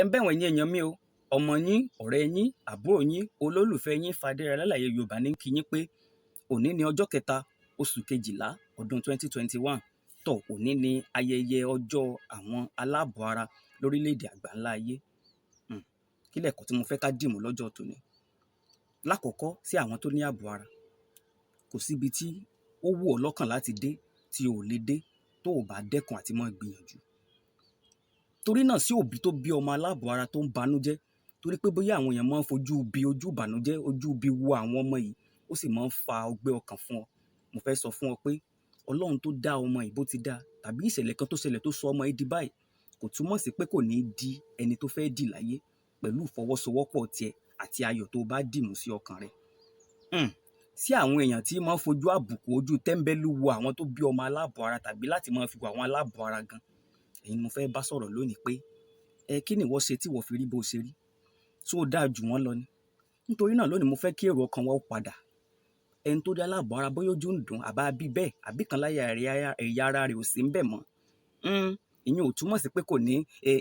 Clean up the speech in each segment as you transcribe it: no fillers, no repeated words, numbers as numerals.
Ẹ ń bẹ̀wọ̀n ẹ̀yin èèyàn mi o. Ọmọ yín, ọ̀rẹ́ yín, àbúrò yín, olólùfẹ́ yín, Fadéra Alálàyé Yorùbá ní kí yín pé òní ni ọjọ́ kẹta, oṣù kejìlá, ọdún 2021. Tó òní ni ayẹyẹ ọjọ́ àwọn aláàbọ̀ ara lórílẹ̀-èdè àgbáńlá ayé. Kí lẹ̀kọ́ tí mo fẹ́ ká dìmú lọ́jọ́ tòní? Lákọ̀ọ́kọ́, sí àwọn tó ní ààbò ara, kò síbi tí ó wù ọ́ lọ́kàn láti dé tí o ò lè dé tó o bá dẹ́kun àti máa gbìyànjú. Torí náà, sí òbí tó bí ọmọ aláàbọ̀ ara tó ń banújẹ́ torí pé bóyá àwọn èèyàn máa ń fojú bí ojú ìbànújẹ́, ojú bí wo àwọn ọmọ yìí, ó sì máa ń fa ọgbẹ́ ọkàn fún ọ. Mo fẹ́ sọ fún ọ pé Ọlọ́run tó dá ọmọ yìí bó ti dá, tàbí ìṣẹ̀lẹ̀ kan tó ṣẹlẹ̀ tó sọ ọmọ yìí di báyìí, kò túmọ̀ sí pé kò ní di ẹni tó fẹ́ dì láyé pẹ̀lú ìfọwọ́sowọ́pọ̀ tiẹ̀ àti ayọ̀ tó bá dìmú sí ọkàn rẹ̀. Sí àwọn èèyàn tí máa ń fojú àbùkù, ojú tẹ́ńbẹ́lú wo àwọn tó bí ọmọ aláàbọ̀ ara tàbí láti máa fi wo àwọn aláàbọ̀ ara gan, ẹ̀yin ni mo fẹ́ bá sọ̀rọ̀ lónìí pé ẹ kí ni ìwọ ṣe tí ìwọ fi rí bó ṣe rí? Ṣó dáa jù wọ́n lọ ni? Nítorí náà lónìí, mo fẹ́ kí èrò ọkàn wa ó padà. Ẹni tó dá aláàbọ̀ ara, bóyá ojú ń dùn àbá bí bẹ́ẹ̀, àbí kan láyà ẹ̀yà ara rẹ̀ ò sí ń bẹ̀ mọ́. Ìyẹn ò túmọ̀ sí pé kò ní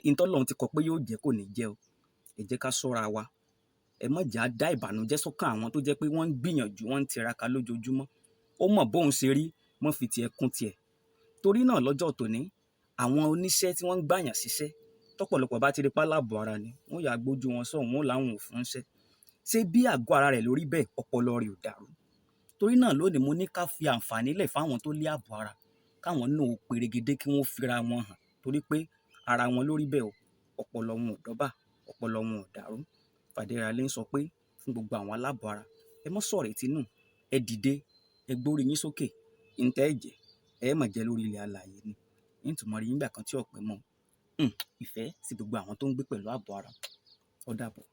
ìtọ́lọ́run ti kọ pé yóò jẹ́ kò ní jẹ́ o. Ẹ jẹ́ ká ṣọ́ra wa. Ẹ má jà dá ìbànújẹ́ sọ́kàn àwọn tó jẹ́ pé wọ́n ń gbìyànjú, wọ́n ń tiraka lójoojúmọ́. Ó mọ̀ bóun ṣe rí, mọ́ fi tiẹ̀ kún tiẹ̀. Torí náà lọ́jọ́ tòní, àwọn oníṣẹ́ tí wọ́n ń gbàyàn síṣẹ́, tọ́pọ̀lọpọ̀ bá ti rí pálábọ̀ ara ni, wọ́n yà gbójú wọn sọ́hùn, wọn làwọn ò fún ṣẹ́. Ṣé bí àgọ́ ara rẹ̀ lórí bẹ́ẹ̀, ọpọlọ rẹ̀ ò dàrú? Torí náà lónìí, mo ní ká fi àǹfààní lẹ̀ fáwọn tó lé ààbò ara, káwọn náà ó perégedé, kí wọ́n fira wọn hàn, torí pé ara wọn lórí bẹ́ẹ̀ o, ọpọlọ wọn ò dọ́bà, ọpọlọ wọn ò dàrú. Fadéra lè ń sọ pé fún gbogbo àwọn aláàbọ̀ ara, ẹ mọ́ sọ̀rètí nù, ẹ dìde, ẹ gbórí yín sókè, ntẹ́ ẹ jẹ́, ẹ mọ̀ jẹ́ lórí ilẹ̀ alààyè ni. Ń tún mọ rí yín nígbà kan tí ọ̀pẹ mọ́. Ìfẹ́ sí gbogbo àwọn tó ń gbé pẹ̀lú ààbò ara. Ó dàbọ̀.